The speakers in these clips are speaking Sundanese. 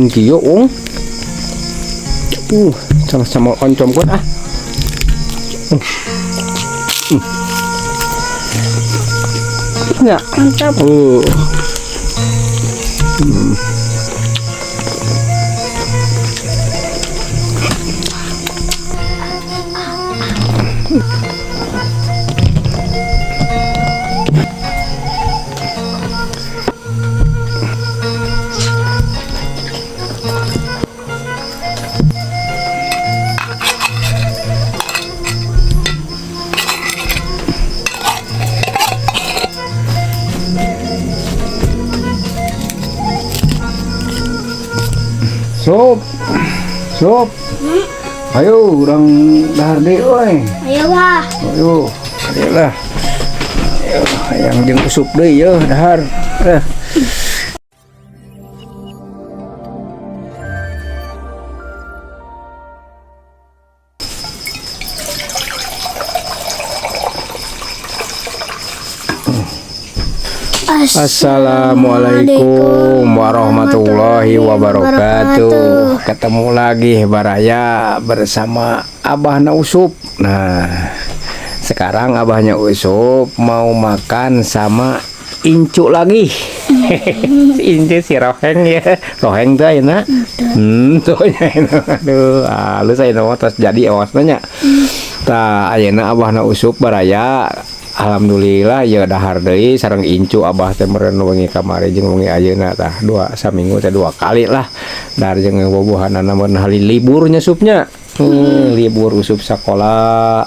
Kieu ung. Sama-sama oncom kuat ah. Ya. Mantap. Sup. Sup. Ayo urang dahar deui euy. Ayo wah. Ayo, lah. Ayo, hayang jeung usup deui yeuh dahar. Eh. Assalamualaikum warahmatullahi wabarakatuh. Ketemu lagi Baraya bersama Abahna Usup. Nah, sekarang Abahnya Usup mau makan sama Incu lagi. Si Incu si Roheng ya. Roheng tuh ayeuna. Tuh nya. Aduh, halus ayeuna mah tos jadi awasna nya. Tah ayeuna Abahna Usup Baraya. Alhamdulillah ya dahar deui sareng Incu Abah teh meureun wengi kamari jeung wengi ayeuna tah dua saminggu teh dua kali lah dahar jeung bobohanana meureun hari liburnya supnya. Libur usup sakola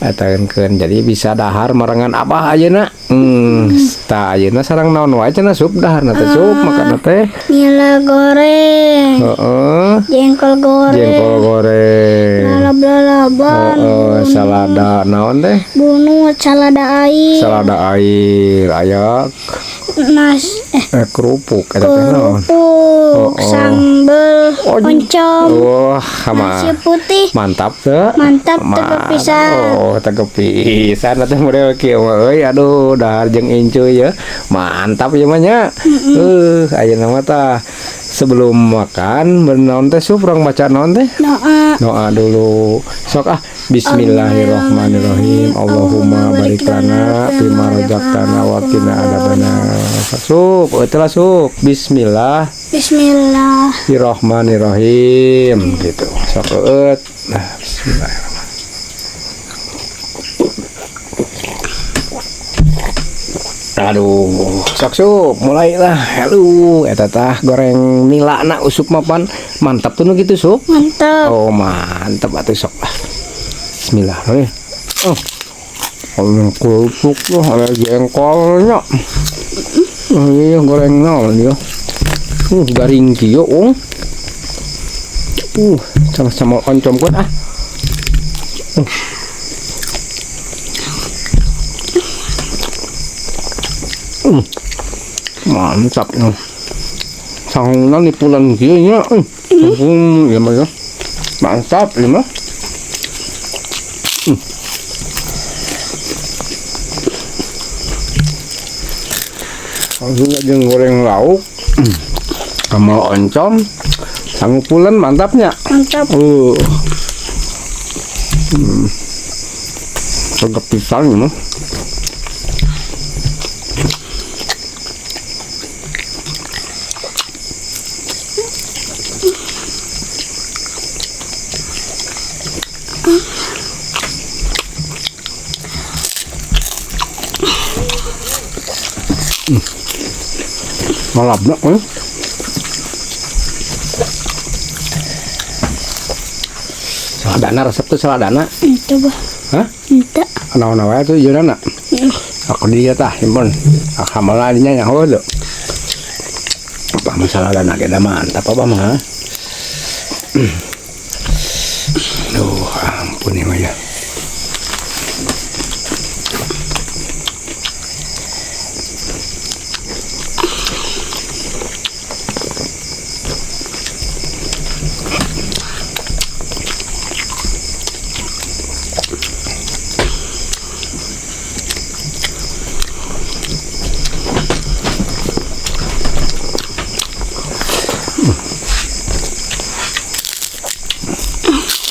eta keun jadi bisa dahar marengan Abah ayeuna. Tah ayeuna sareng naon wae cenah sup daharna teh sup makanna teh nila goreng. Heeh. Jengkol goreng. Jengkol goreng. Lalap-lalaban. Heeh, salada naon teh? Bunut salada air. Salada air aya nas kerupuk eta teh naon? Kerupuk, sambel, oncom. Wah, sama. Nasi putih. Mantap teu? Mantap tegep pisan. Oh, tegep pisan atuh model kieu mah euy. Aduh, dahar jeung Incu ya. Mantap ieu mah nya. Ayeuna mah tah sebelum makan bernaon teh sup urang baca naon teh? Doa. Doa dulu. Sok ah. Bismillahirrahmanirrahim. Allahumma barik lana fima razaqtana wa qina adzabannar. Sup, eueuh lah sup. Bismillah. Bismillahirrahmanirrahim gitu. Sok eueuh. Nah, bismillahirrahmanirrahim. Aduh, sok sup, mulailah. Aduh, eta tah goreng nila na usup mapan. Mantap tuh nu gitu sup. Mantap. Oh, mantap atuh sok lah. Bismillahirrahmanirrahim. Oh. Kalau kerupuk tuh ada jengkolnya. Oh, iya goreng naon ieu. Garing kieu ung. Sama-sama oncom kuat ah. Mantap nih. Sangunan di pulang kieu nya. Ieu mah ya. Mantap ieu mah. Langsung aja goreng lauk sama oncom sangu pulen mantapnya. Mantap. Sedap pisan ini mah. Malabna euy. Saladana resep tuh saladana. Itu bah. Hah? Itu. Naon wae tuh ieuna. Aku dia tah simpen. Akamala dinya nyaho teu. Apa masalah saladana ge da mantap apa mah. Aduh, ampun ieu mah ya.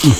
Aduh.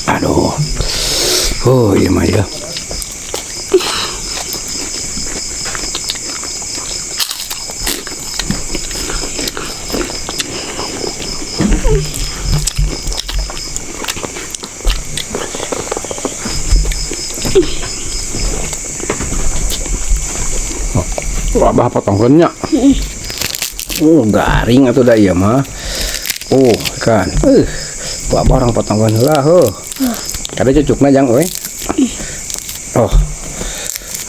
Aduh. Oh, iya mah ya. Oh, abah potongkeun nya. Oh, garing atuh da ieu mah. Oh, kan. Ku abah orang potongkeun heula heuh. Kada cucukna jang euy. Oh.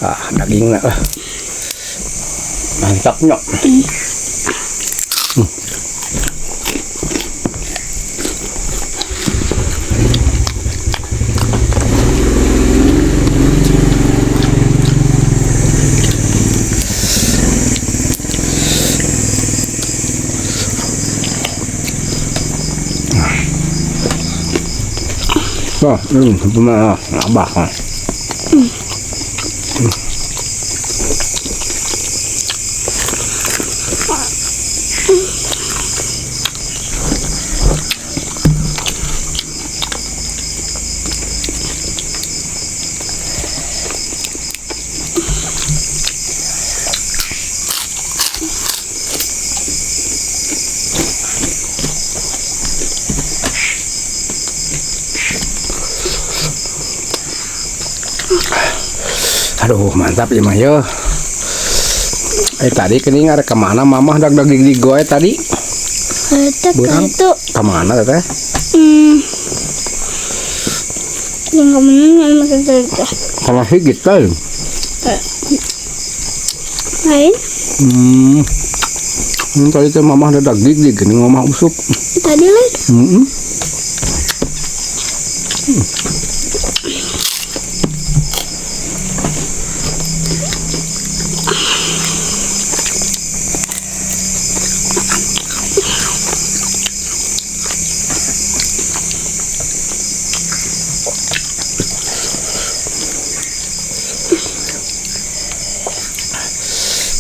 Ah, dagingna lah. Mantapnya. Oh, abah kan. Aduh, mantap ya mah yo. Tadi kening ada kemana mamah dag-dag dig goe tadi? Eta itu. Kemana teteh? Yang kemana maksud teh? Kalau higit kan? Lain? Tadi teh mamah dag dig dig gini mamah usup. Tadi lain?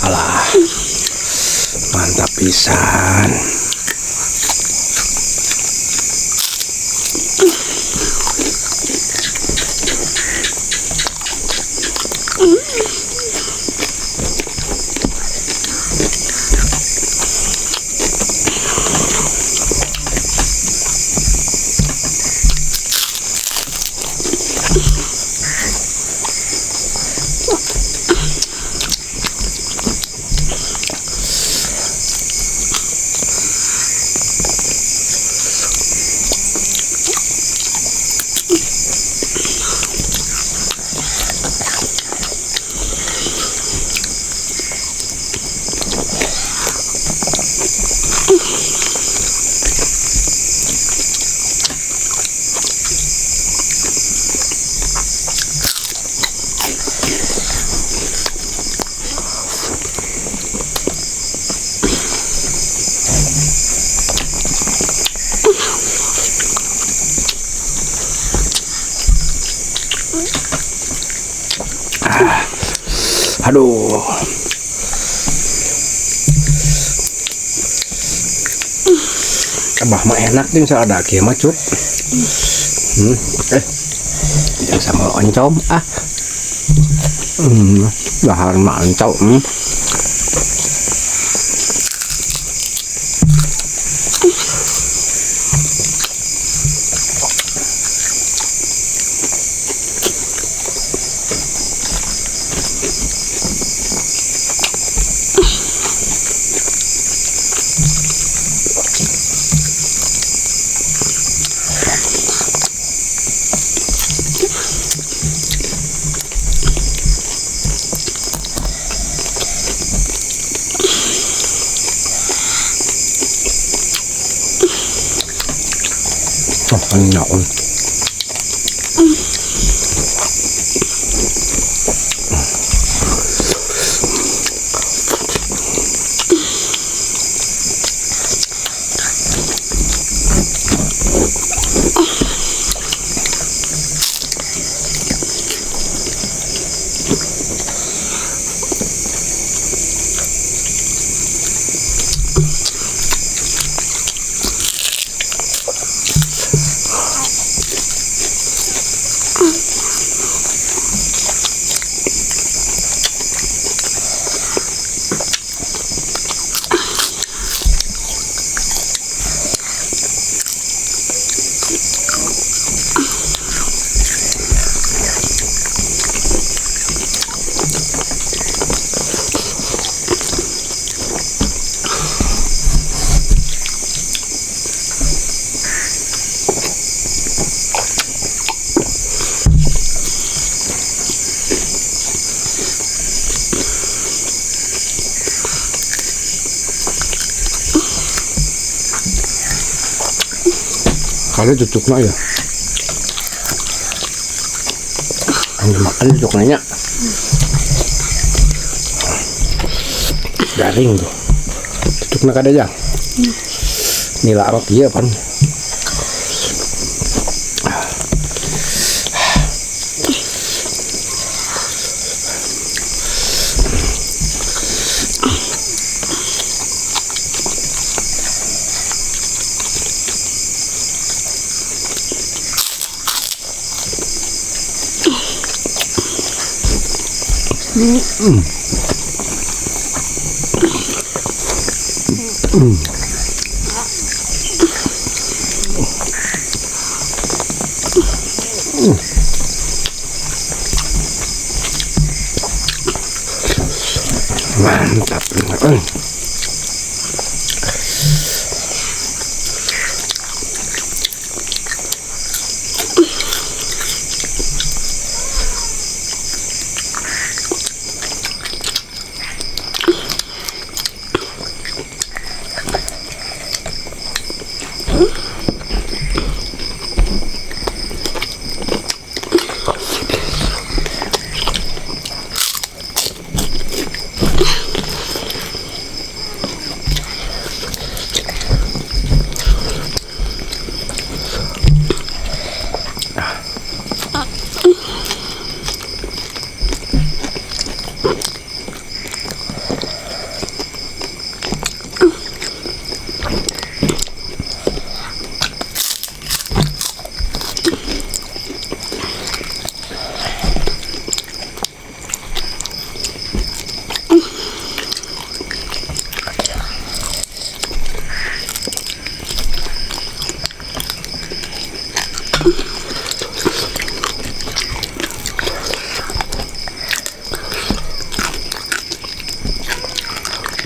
Alah, mantap pisan. Aduh. Abah mah enak nih ada kieu mah cup. Yang sama oncom ah. Dahar mah oncom. Oh, naon. Kali cucukna ya. Anu makan cucuknya. Garing tuh. Cucukna kada jang. Nila apa kieu pan. Mantap.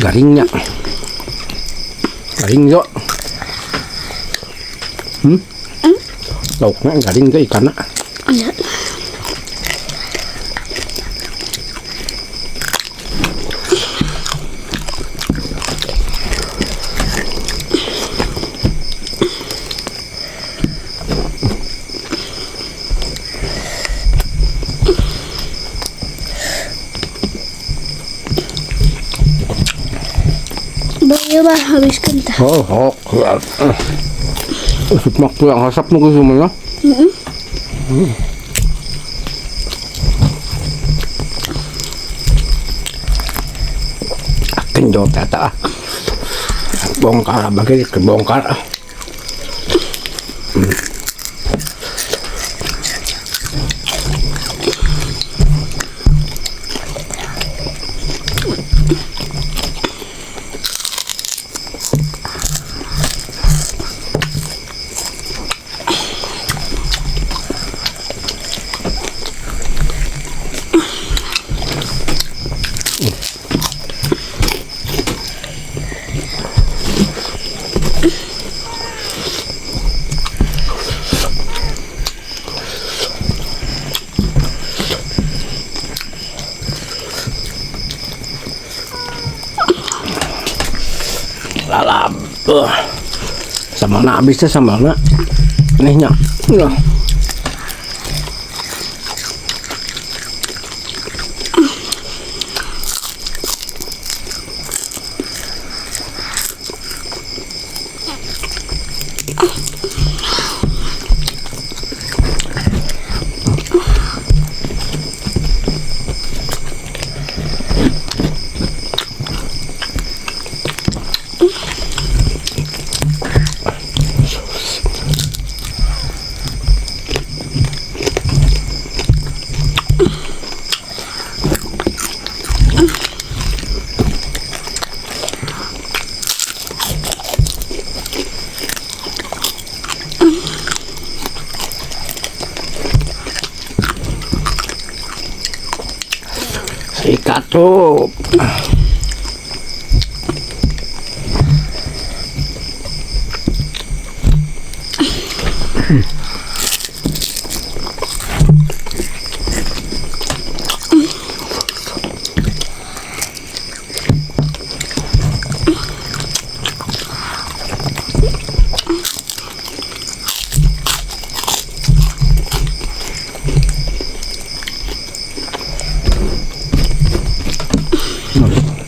Garingnya, garing yuk. Lauknya garing ke ikannya. Iya. Bah, habiskan tah. Oh, oh. Mak tulang asap nu semuanya. Kenjot eta. Bongkar bagi kebongkar. Lalap. Sambalna habisnya sambalna. Nih nya. Nah. Sikat tuh.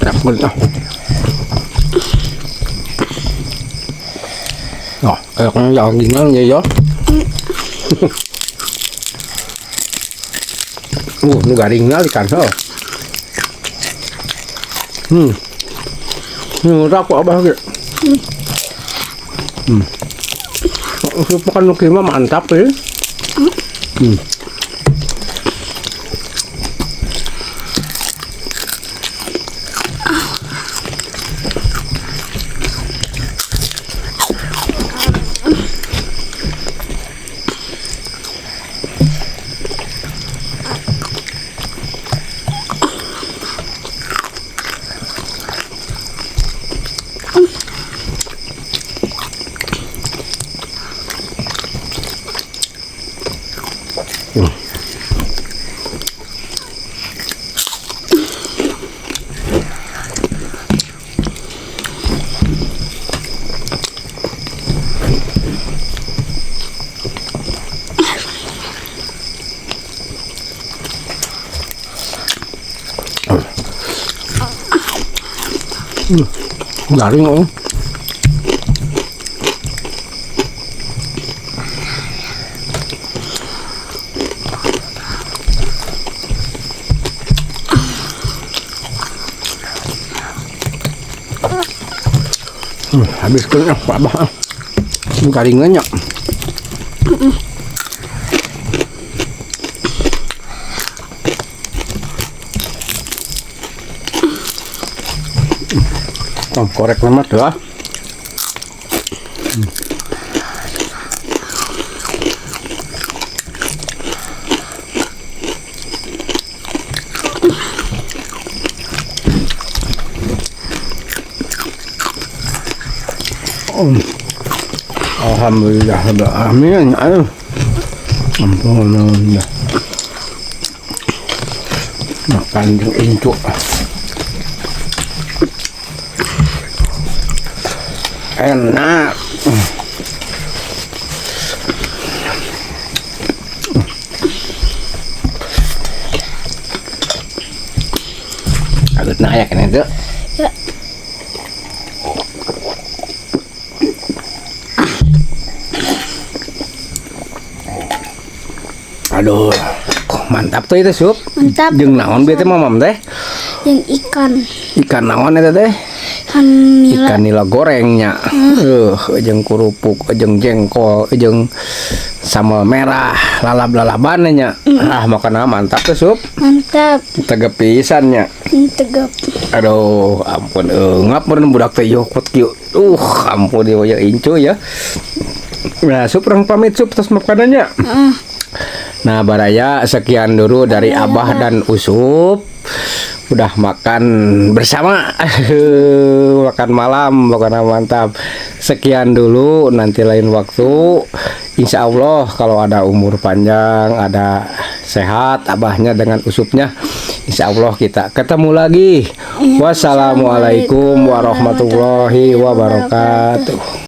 Enak banget ah. Oh, kayaknya dagingan ya. Nu garingnya ikan oh. Ini aku abah gitu. Makan nu mah mantap ya. Garing oh. Habis kena apa? Garingannya. Oh, korek lemat ya. Alhamdulillah, amin. Aduh. Ampun, alhamdulillah. Makan incuk. Enak. Agak naik kan itu? Ya. Aduh, mantap tuh itu sup. Mantap. Jeung naon bieu teh mamam teh? Jeung ikan. Ikan naon eta teh? Ikan nila. Ikan nila gorengnya. Jeung kerupuk, jeung jengkol, jeung sambal merah, lalap-lalaban nya. Ah, makanan mantap tuh sup. Mantap. Tegep pisan nya. Tegep. Aduh, ampun ngap meureun budak teh yo kot kieu. Ampun ieu ya incu ya. Nah, sup urang pamit sup tos makanannya. Nah, baraya sekian dulu dari Abah dan Usup. Udah makan bersama. Makan malam, pokoknya mantap. Sekian dulu, nanti lain waktu. Insya Allah kalau ada umur panjang, ada sehat abahnya dengan Usupnya, insya Allah kita ketemu lagi. Wassalamualaikum warahmatullahi wabarakatuh.